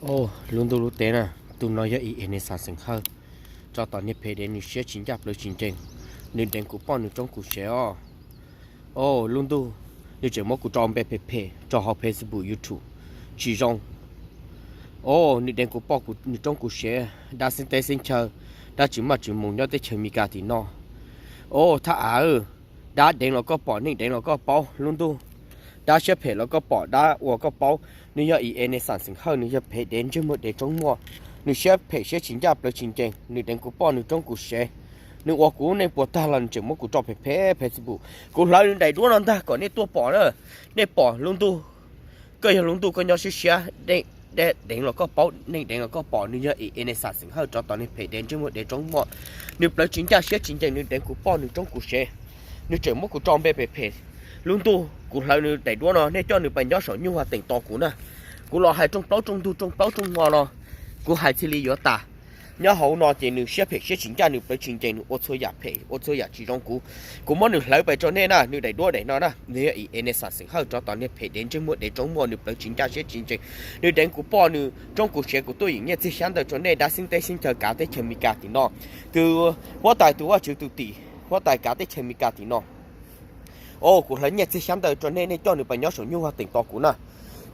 Au, lub ntuj lub teb na, tus no yog Inexam xeem Hawj, tsov tom niag phem dev, nws siab tsis ncaj plawv tsis ncees, nws deev kuv poj nws roob kuv sev os. Au, lub ntuj, nws tseem muab kuv tso npe phem phem rau hauv Facebook YouTube, tsis zoo. Au, nws deev kuv poj kuv nws roob kuv sev, dab xeeb teb xeeb chaw, dab tsis maj tsis mus nyob teb chaws Amelikas tim no. Au, thaj av, dab deev los koj pom, neeg deev los koj paub lub ntuj, dab siab phem los koj pom, dab ua koj paub. Nws yog Inexam xeem Hawj, nws yog phem dev ntsej muag dev roob muaj, nws siab phem siab tsis ncaj plawv tsis ncees, nws deev kuv poj nws roob kuv sev. Nws ua kuv neej puas tag los nws tseem muab kuv tso phem phem Facebook. Kuv hlawv nws daim duab no ntag kom nej tuaj pom na. Nej pom lub ntuj, koj yog lub ntuj koj nyob siab siab, dab deev los koj paub, neeg deev los koj pom, nws yog Inexam xeem Hawj, tsov tom niag phem dev ntsej muag dev roob muaj, nws plawv tsis ncaj siab tsis ncees, nws deev kuv poj nws roob kuv sev, nws tseem muab kuv tso npe phem phem. Lub ntuj, kuv hlawv nws daim duab no, nej coj nws pais nyob saum nyuj vaj teem tos kuv na. Kuv los hais rooj plaub rooj ntug rooj plaub rooj no no, kuv hais thiaj li yuav tas. Nyob hauv no ces nws siab phem siab tsis ncaj, nws plawv tsis ncees, nws ua txhua yam phem ua txhua yam tsis zoo kuv. Kuv muab nws hlawv pais rau nej na, nws daim duab daim no na, nws yog Inexam xeem Hawj, tsov tom niag phem dev ntsej muag dev roob muaj, nws plawv tsis ncaj siab tsis ncees, nws deev kuv poj nws roob kuv sev. Kuv tuaj yeem nyiaj txiag xyab ntawv rau nej dab xeeb teb xeeb chaw kav teb chaws Amelikas tim no. Tus huab tais tus Vajtswv tus tim, huab tais kav teb chaws Amelikas tim no. Au, kuv hlawv nyiaj txiag xyab ntawv rau nej, nej coj nws pais nyob saum nyuj vaj teem tos kuv na.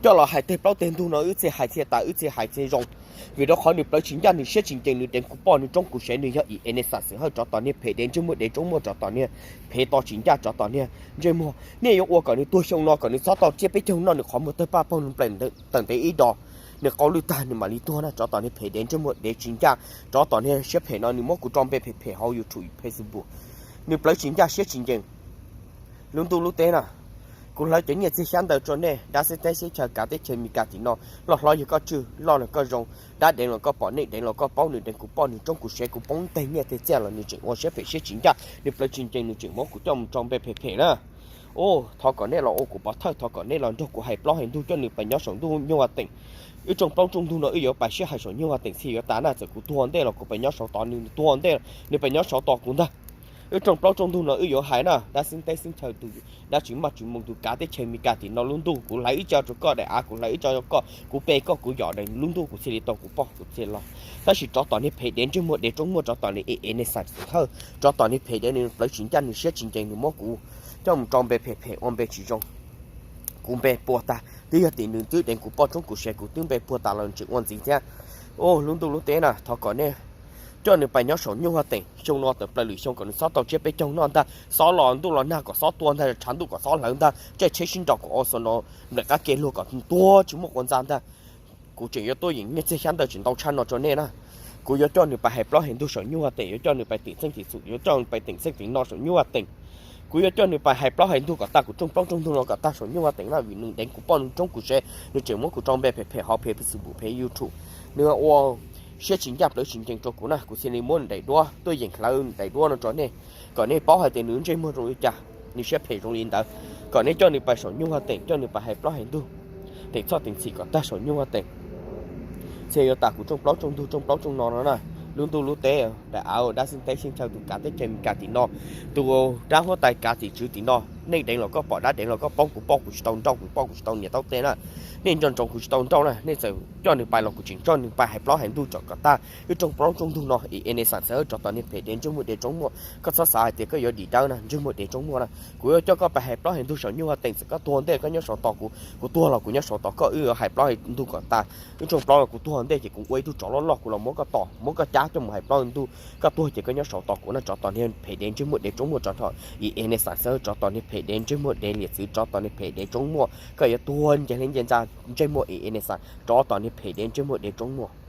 Coj los hais teg plaub teg ntug no wb txhij hais txhij tas wb txhij hais txhij zoo. Vim rau qhov nws plawv tsis ncaj, nws siab tsis ncees, nws deev kuv poj nws roob kuv sev, nws yog Inexam xeem Hawj, tsov tom niag phem dev ntsej muag dev roob muaj, tsov tom niag phem to tsis ncaj, tsov tom niag ntsej muag. Nej yuav ua kom nws tuag xyoo no kom nws txhob tau tsiab peb caug noj nws qhov muag tawg paj paug nws nplees tawm ntev ib dos, nws qau lwj tag nws mam li tuag na, tsov tom niag phem dev ntsej muag dev tsis ncaj, tsov tom niag siab phem no, nws muab kuv tso npe phem phem hauv YouTube Facebook, nws plawv tsis ncaj siab tsis ncees. Lub ntuj lub teb na, kuv hlawv cov nyiaj txiag xyab ntawv rau nej dab xeeb teb xeeb chaw kav teb chaws Amelikas tim no, loj hlob yog koj tswj, loj los koj zoo, dab deev los koj pom, neeg deev los koj paub, nws deev kuv poj nws roob kuv sev, kuv poob teg nyiaj teg txiaj los nws tseem ua siab phem siab tsis ncaj, nws plawv tsis ncees, nws tseem muab kuv coj mus tso npe phem phem na. Au, thov kom nej los ua kuv pov thawj, thov kom nej los nrog kuv hais plaub hais ntug coj nws pais nyob saum ntuj nyuj vaj teem. Wb rooj plaub rooj ntug no wb yuav pais sib hais saum nyuj vaj teem txhij yuav tas na, txawm kuv tuag ua ntej los kuv pais nyob saud tos nws, nws tuag ua ntej nws pais nyob saud tos kuv ntag. Wb rooj plaub rooj ntug no wb yuav hais na, dab xeeb teb xeeb chaw tus dab tsis maj tsis mus tus kav teb chaws Amelikas tim no lub ntuj, kuv hlawv ib co rau koj daim av, kuv hlawv ib co rau koj, kuv pe koj kuv yom daim lub ntuj kuv thiaj li tau kuv poj kuv thiaj los. Tab sis tsov tom niag phem dev ntsej muag dev roob muaj, tsov tom niag Inexam xeem Hawj, tsov tom niag phem dev nws plawv tsis ncaj nws siab tsis ncees nws muab kuv coj mus tso npe phem phem ua npe tsis zoo. Kuv npe puas tas, twb yog tim nws twb deev kuv poj roob kuv sev kuv twb npe puas tas los nws tseem ua ntxiv thiab. Au, lub ntuj lub teb na, thov kom nej coj nws pais nyob saum nyuj vaj teem. Xyoo no tawm plaws lwm xyoo kom nws txhob tau tsiab peb caug noj ntag, xob los ntuj los nag kom xob tua ntag, tshav ntuj kom xob hlawv ntag, caij tsheb sib nrau kom o xo no nplaim qab ke luag kom tuag tsis muaj quav ntxa ntag. Kuv tseem yuav tuaj yeem nyiaj txiag xyab ntawv tsis ntau tshaj no rau nej na. Kuv yuav coj nws pais hais plaub hais ntug saum nyuj vaj teem, yuav coj nws pais teem txheej tim txhum, yuav coj nws pais teem txheej tim no saum nyuj vaj teem. Kuv yuav coj nws pais hais plaub hais ntug kom tag, kuv rooj plaub rooj ntug no kom tag saum nyuj vaj teem na, vim nws deev kuv poj nws roob kuv sev, nws tseem muab kuv tso npe phem phem hauv phem Facebook phem YouTube. Nws ua siab tsis ncaj plawv tsis ncees rau kuv na, kuv thiaj li muab nws daim duab tuaj yeem hlawv nws daim duab no rau nej, kom nej paub hais tias nws ntsej muag zoo li cas, nws siab phem zoo li ntawd, kom nej coj nws pais saum nyuj vaj teem, coj nws pais hais plaub hais ntug, teem txhoj teem txhim kom tag saum nyuj vaj teem. Txhia yuav tas kuv rooj plaub rooj ntug rooj plaub rooj no no na, lub ntuj lub teb, daim av, dab xeeb teb xeeb chaw tus kav teb chaws Amelikas tim no, tus dab huab tais kav tim tswv tim no, neeg deev los koj pom, dab deev los koj paub, kuv poj kuv tsis tau nrauj, kuv poj kuv tsis tau niam taub teg na. Nej nco ntsoov kuv tsis tau nrauj na, nej txawm coj nws pais los kuv tseem coj nws pais hais plaub hais ntug kom tag wb rooj plaub rooj ntug no. Inexam xeem Hawj, tsov tom niag phem dev ntsej muag dev roob muaj, koj txhob xav hais tias koj yuav dim dawb na, ntsej muag dev roob muaj na. Kuv yuav coj koj pais hais plaub hais ntug saum nyuj vaj teem, txawm koj tuag ua ntej koj nyob saud tos kuv, kuv tuag los kuv nyob saud tos koj, wb yuav hais plaub hais ntug kom tag. Wb rooj plaub no kuv tuag ua ntej ces kuv ua ib tug tsov loj loj kuv los muab koj tom, muab koj cab coj mus hais plaub hais ntug, koj tuag ces koj nyob saud tos kuv na, tsov tom niag phem dev ntsej muag dev roob muaj, tsov tom Inexam xeem Hawj, tsov tom niag phem dev ntsej muag dev liam txwv, tsov tom niag phem dev roob muaj, koj yuav tuag nce hle nce ntxa ntsej muag Inexam, tsov tom niag phem dev ntsej muag dev roob muaj.